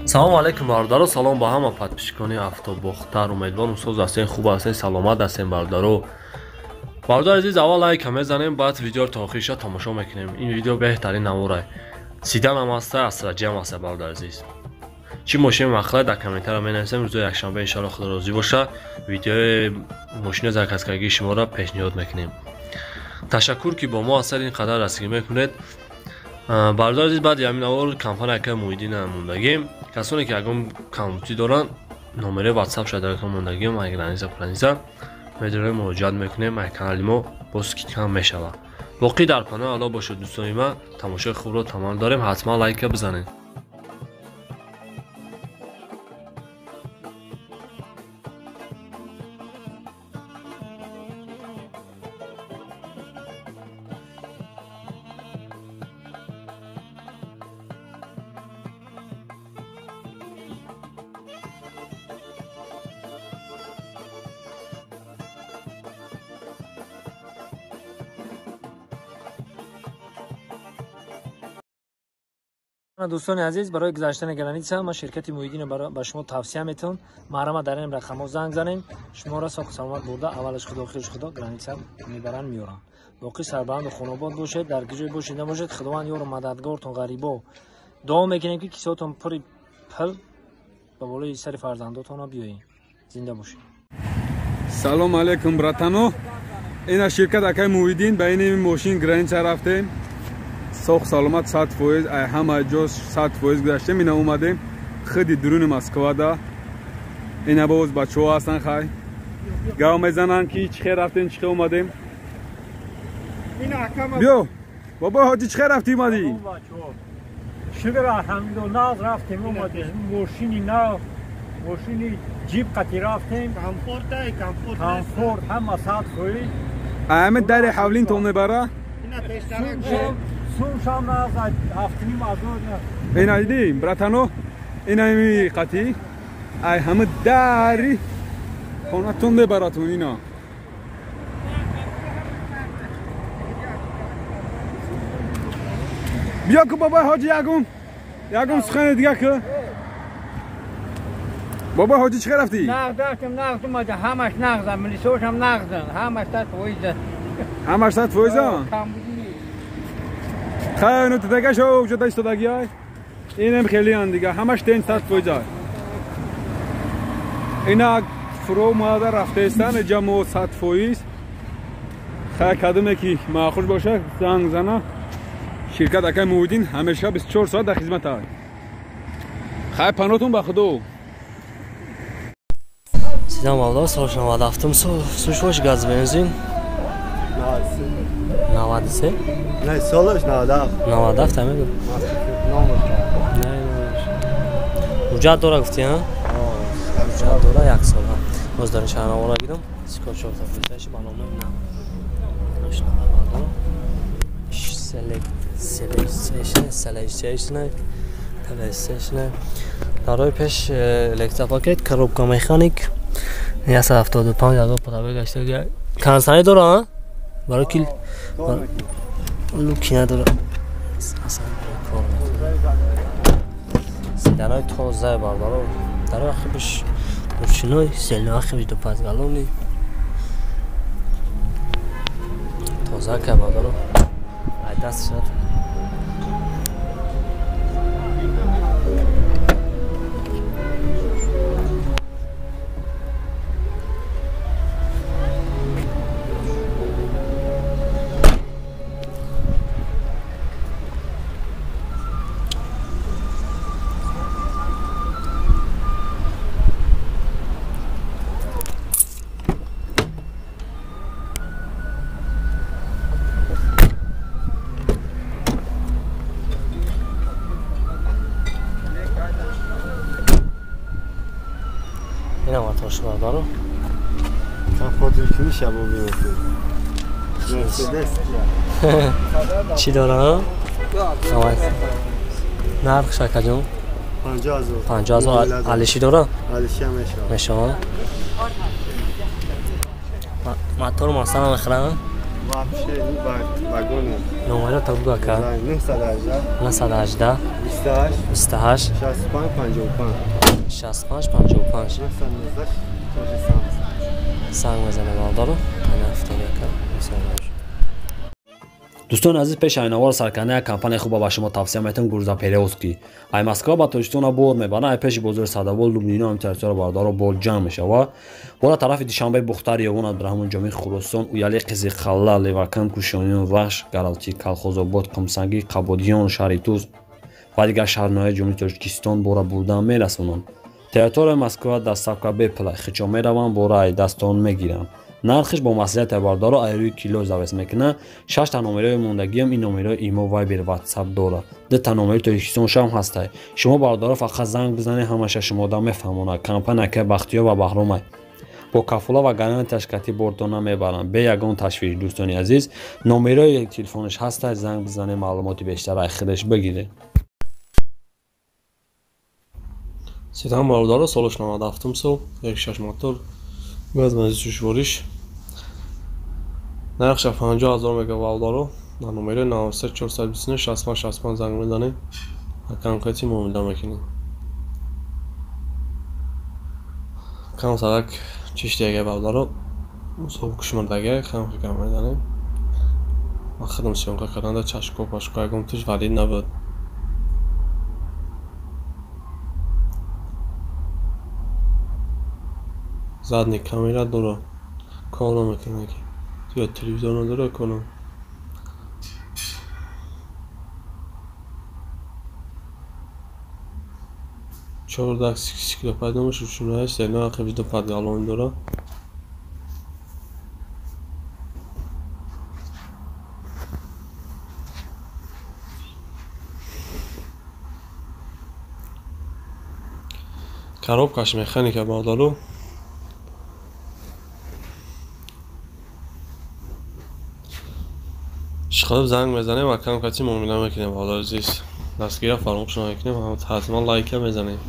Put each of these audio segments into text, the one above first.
Салом алейкум бародаро, салом ба ҳама подписчикони Автобохтар. Умедворам соз ҳастен, хуб ҳастен, саломат ҳастен бародаро. Бародари азиз, аввал лайка мезанем, баъд видеоро то охириша тамошо мекунем. Ин видео беҳтарин наворай. Сидан ҳам ҳаста, астраҷи ҳам ҳаста бародари азиз. Чӣ мошини махлай дар комментария менависем. Рӯзои якшанбе иншоалло Худо розӣ боша, видеои мошини заказкагии шуморо пешниҳод мекунем. Ташаккур ки бо мо ҳастед, ин қадар расигӣ мекунед. Бародари азиз, баъди ҳамин навор компания акаи Муҳиддин мондагим. Касоне ки ягон камбудӣ доранд, номераи ватсап шадаракон мондагим, ай граница праница медорем, муроҷиат мекунем, ай канали мо боз скидка мешавад. Боқӣ дар паноҳи Аллоҳ бошед дӯстони ман, тамошои хубро таманно дорем, ҳатман лайка бизанед. Дӯстони азиз, барои гузаштани граница ман ширкати Муҳиддинро ба шумо тавсия метавон. Маҳрама дар ин рақамҳо занг занем, шуморо соҳу саломат бурда аввалаш Худо, охираш Худо граница мебаранд, меоранд. Боқӣ сарбаланду хонобод бошед, дар ҷое бошед набошед, Худованд ёру мададгортон ғарибо. Дуо мекунем ки кисаотон пури пул ба болои сари фарзандотонро биёед. Зинда бошед. Салом алейкум братано. Ина ширкат акай Муҳиддин ба ин мошин граница рафтем. Соҳ саломат 100%, ай ҳама ҷо 100% гузаштем. Ина омадем худи дуруни Москвада. Ина боз бачаҳо ҳастанд, хай гав мезананд ки чӣ хел рафтем, чӣ хел омадем. Биё бобо ҳоҷи, чӣ хел рафтӣ омадӣ? Шукр алҳамдулиллоҳ, нағз рафтем омадем. Мошини нав, мошини ҷип қати рафтем. Комфорт, комфорт, комфорт ҳама 100%. Ами дари ҳавлинтон мебара? Сумшам нағз, 7,5 ҳазор. Ина дидӣ братано, ина ими қати ай ҳама дари хонатон мебаратон. Ина биё ку бобои ҳоҷи, ягон сухани дига ку. Бобои ҳоҷи, чӣ хел рафтӣ? Нағз рафтем, нағз омадем, ҳамаш нағза, милисошам нағзан, ҳамаш 100%. Ҳамаш 100%? Хай, ну тадага шо уҷода истодагиай. Инем хелиан дига, ҳамаш тен 100%. Ина фуро омада рафтаистан, иҷа мо 100%. Хай, кадоме ки маъхуш боша, занг зана. Ширкат акай Муҳиддин ҳамеша 24 соат дар хизмат ай. Хай, паноҳтон ба Худо. Сидам валло, сол 97 сол, сушвош газ бензин. 93? Не, солаш 97. 97 ҳамин. Не, ҳуҷҷат дора гуфтӣ, ҳа? Ҳуҷҷат дора як сола. Боз дар шаҳрнавора гирам. Скотчота фурӯшаш ба номи на. Селекшн, селекшн. Дарои пеш электропакет, коробка механик. 175 ҳазор пробег гашта. Консани дора, ҳа? Барои ки луки надора. Аслан кор мекунад. Сиданои тоза бародаро. Дарои ахибиш ручной, селно ахибиш ду пазгалони. Тоза ка бародаро. Ай даст шад. Инам атош бародаро. Комфорт ки меша бобо. Мерседес. Чӣ дора? Нарх шакаҷон? 50,000. 50,000 алиши дора? Алиши ҳам мешавад. Мешавад? Мотор масалан мехӯрам? Вообще вагоне. Номера табу ака. 918 918 28 28 65 55 65 55 919 санг мезанем бародаро. Дӯстони азиз, пеш айнавор саркарда як компанияи хуба ба шумо тавсия метавонам, Грузоперевозки. Ай Москва ба Тоҷикистона бор мебаранд, ай пеши бозори Садовол, Лубнино ҳам территория бародаро бор ҷамъ мешавад. Бора тарафи Душанбе, Бухтар, Ёвон, Абдураҳмон Ҷомӣ, Хуросон, Уяли, Қизиқалла, Левакан, Кушониён, Вахш, Гаралчи, Калхозобод, Қумсангӣ, Қабодиён, шаҳри Туз ва дигар шаҳрноҳияи Ҷумҳурии Тоҷикистон бора бурдан мерасонанд. Территорияи Москва доставка бепул, хичо мераванд, бора ай дастон мегиранд. Нархиш бо маслиҳати бародаро ай рӯи кило завес мекунад. 6 та номерои мондагиам ин номерои имо, Вайбер, Ватсап дорад. 2 та номери Тоҷикистон шам ҳастай. Шумо бародаро фақат занг бизанед, ҳамаша шумода мефаҳмонад. Компания ка Бахтиёр ва Баҳромай бо кафола ва гарантия ташкилотӣ бортона мебаранд. Бе ягон ташвиш дӯстони азиз, номерои телефонаш ҳастай, занг бизанед, маълумоти бештар ай худаш бигиред. Ситам бародаро, солаш 97 сол, 1.6 мотор, газ бензин сӯшвориш. Нархша 50,000 мега бародаро. Дар номери 93 429 65 65 занг мезанем. Конкретӣ муомила мекунем. Кам сарак чиштиага бародаро, соб кушмардага кам кам мезанем. Ма худам съёмка карданда чашко пашко ягон туш валид набуд. Задний камера дора, кор намекунад, ё телевизор надора конам. Чордаҳ сиклопайда мешуд, шунаи сена ақиб подгалон дора. Коробкаш механика бародаро. Шихолиб занг мезанем ва кам кати муомила мекунем бародари азиз. Дастгирия фаромӯш намекунем, ҳатман лайка мезанем.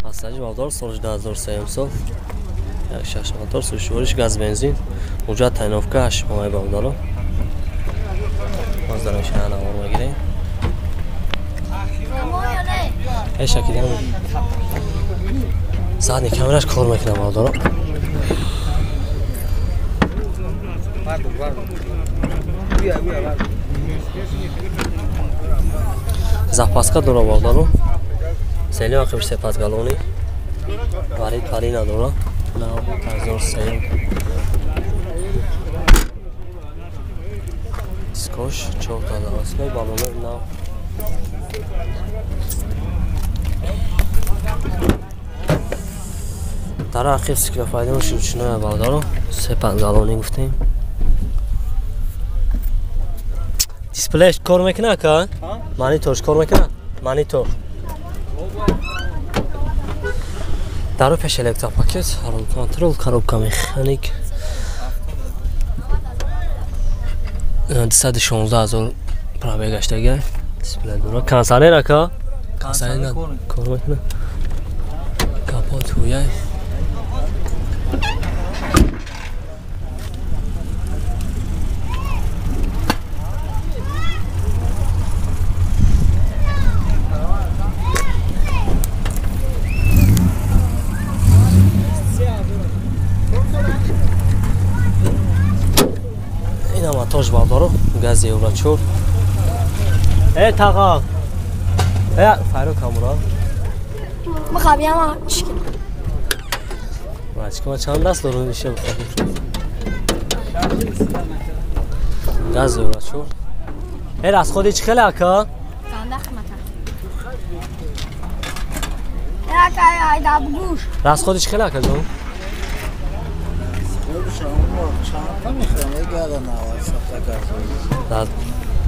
Асаҷи бародар, соли 2003 сол, 1.6 мотор, сӯшвориш, газ бензин, уҷа тайновка 8 моҳи бародаро. Боз дар шаҳр навор мегирем. Шакидам задний камераш кор мекунад бародаро. Запаска дора бародаро. Сели ақиб се галони. Варид пари надора. 2003. Скош 4 та заводской ба номер нав. Дар ақиб сиклофайдон шучиноя бародаро. 3 галони гуфтем. Дисплейш кор мекунад ака? Мониторш кор мекунад? Монитор. Даро пеш электропакет, контрол, коробка механик. 216,000 пробег гаштага. Дисплей дора. Консонер ака? Консонер кор мекунад. Капот ҳуяй. Тош бародаро, газ евро 4. Таға. Файро камура. Ма хабиама чики. Бачка, ма чанд даст дорам ишем хаб. Газ евро 4. Эй, расходи чӣ хеле ака? Расходи чӣ хеле ака ҷон?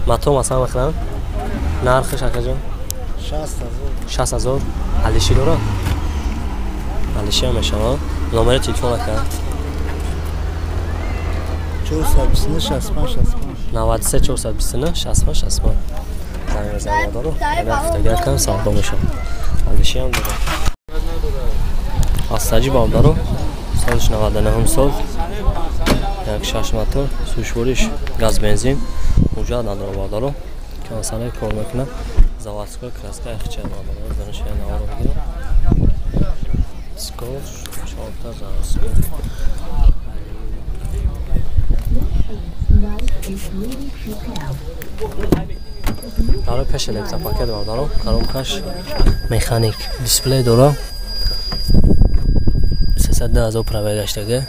Матом масалан мехӯрам? Нархаш ака ҷон? 60 000. Алиши дора? Алиши ҳам мешавад. Номери телефон ака? 429 65 65. 93 429 65 65. Занг мезанам дору. Рафтагар кам савдо мешавад. Алиши ҳам дора. Астаҷи бамдаро соли 99 сол як шаш мотор сӯшвориш газ бензин муҷад надора бардаро кансане кор мекунад заводской краска ихча надора занаш наворо бигирам скор чорта заводской Дара пеш электропакет бардаро коробкаш механик дисплей дора 310 000 праве гаштага.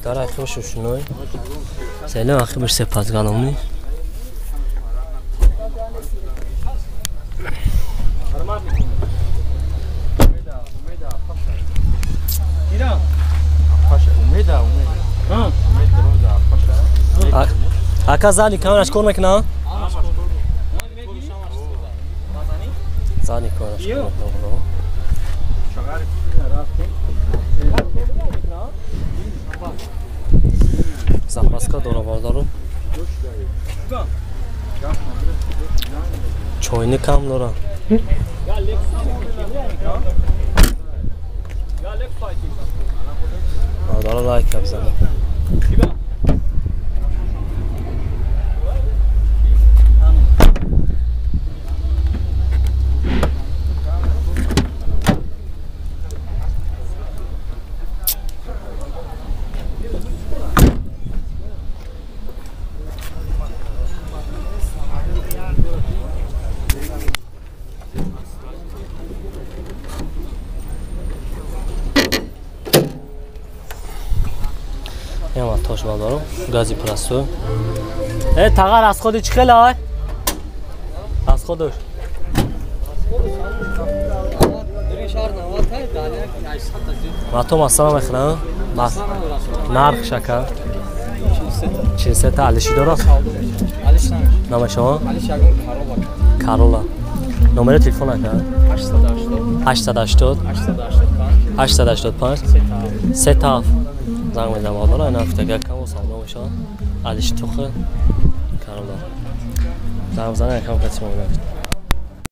Дар ахибаш ушуной. Селем ахибаш сепазганомни. Ака задни камераш кор мекунад? Задни камераш кор мекунад. Запаска дора бардару. Чойник ҳам дора. Бардару лайк бизанед. Тош бародаро гази простой. Э тағар аз ходи чӣ хеле ай? Аз ходуш. Матом масала мехӯрам? Нарх шака? 43 та алиши дора? Намешава? Карола. Номери телефон ака? 880 885 37. Занг мезанам бародаро, ина ҳафтага кам савдо мешавад. Алиши тухи Карола. Занг бизанед, якам каси муомила.